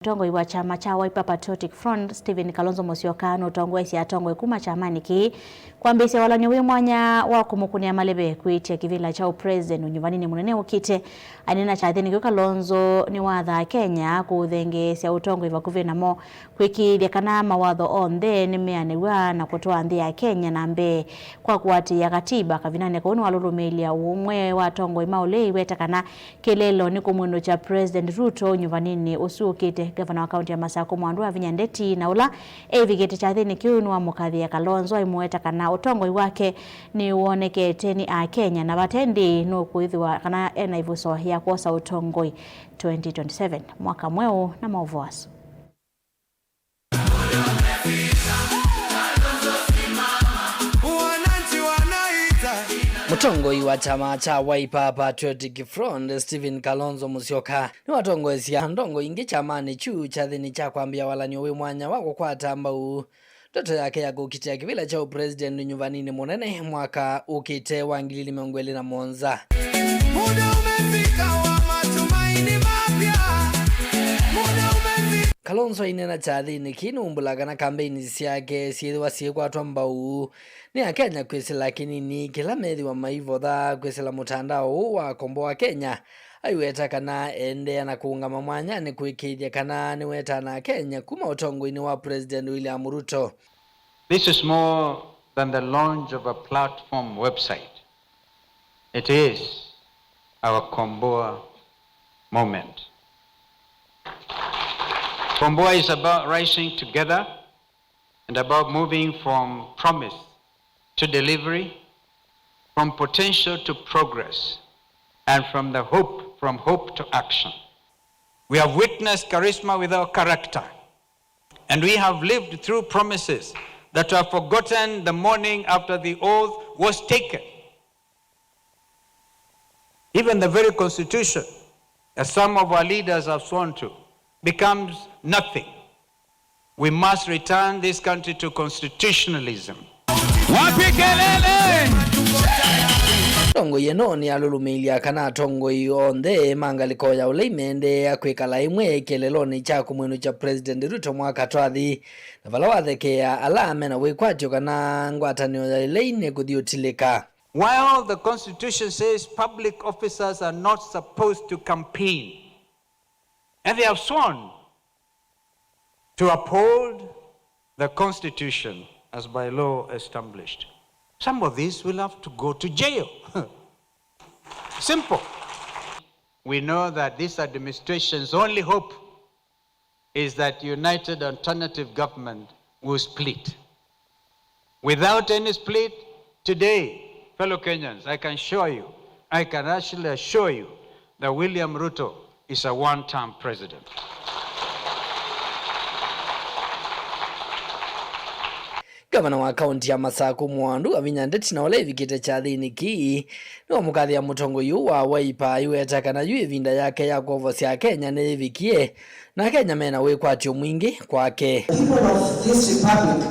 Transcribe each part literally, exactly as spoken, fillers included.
Mũtongoi wa kyama kya Wiper Patriotic Front, Stephen Kalonzo Musyoka, nũtongoesye atongoi kuma kyamanĩ kĩĩ kwambĩĩsya walany'o wĩ mwanya wa kũmũkũnĩa maleve kwĩtya kĩvĩla kya ũpresident ũnyuvaninĩ mũnene ũkĩte. Aineena kyathĩnĩ kĩu, Kalonzo nĩwathaa Kenya kũthengeesya ũtongoi vakuvĩ namo, kwĩkĩĩthya kana mawatho onthe nĩmeanĩw'a na kũtwaa nthĩ ya Kenya na mbee kwa kũatĩĩa katiba. Kavindanĩ kau nĩwalũlũmĩĩlya ũmwe wa atongoi ma ũlei weta kana kĩlĩlo nĩ kũmwĩnũkya President Ruto ũnyuvaninĩ ũsu ũkĩte. Ngavana wa kaunti ya Masakũ Mwandu Wavinya Ndeti, na ũla eĩvikĩte kyathĩnĩ kĩu, nĩwamũkathĩĩa Kalonzo aimũweta kana ũtongoi wake nĩwonekete nĩ Akenya na vate ĩndĩ nũkwĩthĩwa kana ena ĩvuso ya kwosa ũtongoi twenty twenty-seven, mwaka mweũ na maũvoo asu. Mũtongoi wa kyama kya Wiper Patriotic Front, Stephen Kalonzo Musyoka, nĩwatongoesya ndongo ingĩ kyamanĩ kyu kyathĩnĩ kya kwambĩa walany'o wĩ mwanya wa kũkwata mbau ndoto yake ya kũkitĩa kĩvĩla kya ũpresident ũnyuvaninĩ mũnene mwaka ũkĩte wa ngili ilĩ mĩongo ĩlĩ na mũonza. Muda umefika wa matumaini mapya. Muda umefika. Kalonzo aineena kyathĩnĩ kĩĩ nĩwumbũlaa kana kambeini syake syĩthĩwa syĩkwatwa mbau nĩ Akenya kwĩsĩla kĩnini kĩla methĩwa maivotha kwĩsĩla mũtandao ũũ wa Komboa Kenya. Aiweta kana eendeea na kũũngama mwanyanĩ kũĩkĩĩthya kana nĩwetaa na Akenya kuma ũtongoinĩ wa President William Ruto. This is more than the launch of a platform website. It is our Komboa moment. Komboa is about rising together and about moving from promise to delivery, from potential to progress, and from the hope, from hope to action. We have witnessed charisma without character, and we have lived through promises that were forgotten the morning after the oath was taken. Even the very constitution that some of our leaders have sworn to becomes nothing. We must return this country to constitutionalism. Wapi kelele? Ndongo ĩno nĩyalũlũmĩĩlya kana atongoi onthe ma ngalĩko ya ũlei meendeea kwĩkala ĩmwe kĩeleelonĩ kya kũmwĩnũkya President Ruto mwaka twathi, na vala wathekeea ala mena wĩkwatyo kana ngwatanĩo ya ĩlei nĩkũthi ũtilĩka. While the constitution says public officers are not supposed to campaign, and they have sworn to uphold the constitution as by law established, some of these will have to go to jail. Simple. We know that this administration's only hope is that united alternative government will split. Without any split, today, fellow Kenyans, I can assure you, I can actually assure you that William Ruto is a one-term president. Ngavana wa kaunti ya Masakũ Mwandu Wavinya Ndeti, na ũla ĩvikĩte kyathĩnĩ kĩĩ, nĩwamũkathĩa mũtongoi ũũ wa Wiper, aiweta kana yu ĩvinda yake ya kwovosya Akenya nĩyĩvikie, na Akenya mena wĩkwatyo mwingĩ kwake. People of this republic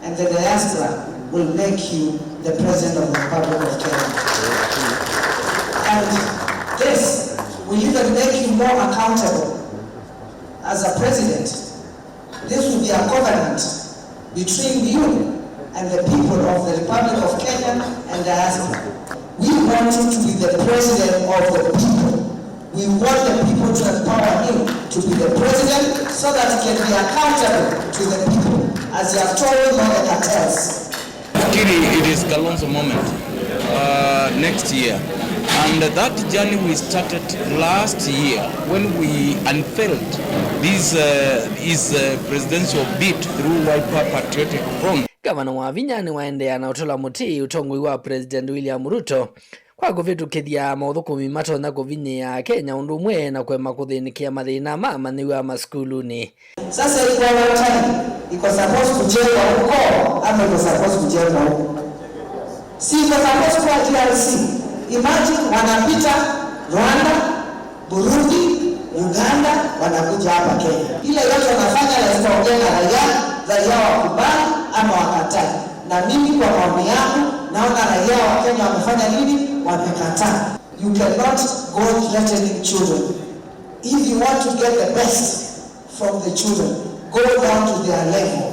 and the diaspora will make you the president of the Republic of Kenya. And this will even make you more accountable as a president. This will be a covenant between you and the people of the Republic of Kenya and diaspora. We want you to be the president of the people. We want the people to empower him to be the president so that he can be accountable to the people as he has told all the cartels. Nafikiri it is Kalonzo moment, uh, next year. And that journey we started last year when we unveiled this, uh, his, uh, presidential bid through Wiper Patriotic Front. Ngavana Wavinya nĩwaendeea na ũtũla mũtĩ ũtongoi wa President William Ruto kwa kũvĩtũkĩthya maũthũkũmi matonya kũvinyĩĩa Akenya ũndũ ũmwe na kũema kũthĩnĩkĩa mathĩna ma amanyĩw'a masukulunĩ. Sasa iko our time, iko supposed kujengwa huko ama iko supposed kujengwa huko? Si iko supposed kuwa D R C? Imagine wanapita Rwanda, Burundi, Uganda, wanakuja hapa Kenya. Ile yote wanafanya lazima ongee na raia, raia wakubali ama wakatae. Na mimi kwa maoni yangu, naona raia wa Kenya wamefanya nini? Wamekataa. You cannot go threatening children. If you want to get the best, from the children. Go down to their level.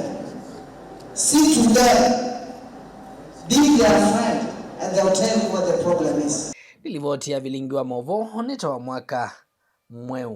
Sit with them. Be their friend, and they'll tell you what the problem is. Nĩ livoti ya vilingi wa maũvoo nĩ ta wa mwaka mweũ.